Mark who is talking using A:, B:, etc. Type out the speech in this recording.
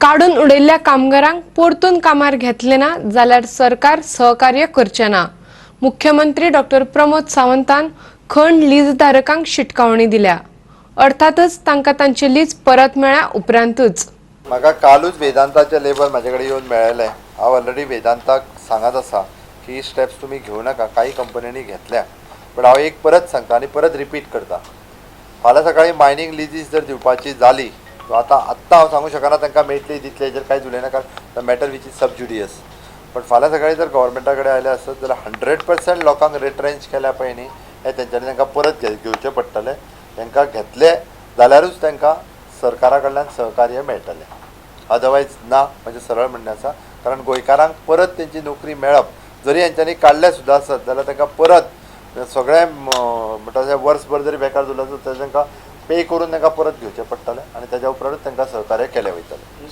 A: काडून उडयल्ल्या कामगारांक परतून कामार घेतले ना जाल्यार सरकार सहकार्य करचें ना. मुख्यमंत्री डॉक्टर प्रमोद सावंतान खण लीजधारकांक शिटकावणी दिल्या. अर्थातच तांकां तांचे लीज परत मेळ्ळ्या उपरांतूच.
B: म्हाका कालूच वेदांताचे लेबर म्हाजे कडेन येवन मेळ्ळेले. हांव ऑलरेडी वेदांताक सांगत आसा की ही स्टेप्स तुमी घेवं नाका. काही कंपन्यांनी घेतल्या, बट हांव एक परत सांगता आनी परत रिपीट करता, फाल्यां सकाळीं मायनींग लिजीस जर दिवपाची जाली, आतां आत्तां हांव सांगूंक शकना तांकां मेळटली दितली, हेजेर कांयच उलयना, कारण the matter which is sub judice. But फाल्यां सकाळीं जर गव्हर्मेंटा कडेन आयले आसत जाल्यार 100% लोकांक रिट्रेंच केल्या पळय न्ही, हे तेंच्यांनी तांकां परत घेवचें पडटलें. तांकां घेतले जाल्यारूच तांकां सरकारा कडल्यान सहकार्य मेळटलें, अदरवायज ना. म्हजें सरळ म्हणणें आसा, कारण गोंयकारांक परत तेंची नोकरी मेळप, जरी हेंच्यांनी काडले सुद्दां आसत जाल्यार तांकां परत सगळें म्हणटा तें वर्सभर जरी बेकार उरले आसत तर तांकां पे करून तांकां परत घेवचें पडटलें आनी ताच्या उपरांतूच तांकां सहकार्य केलें वयतलें.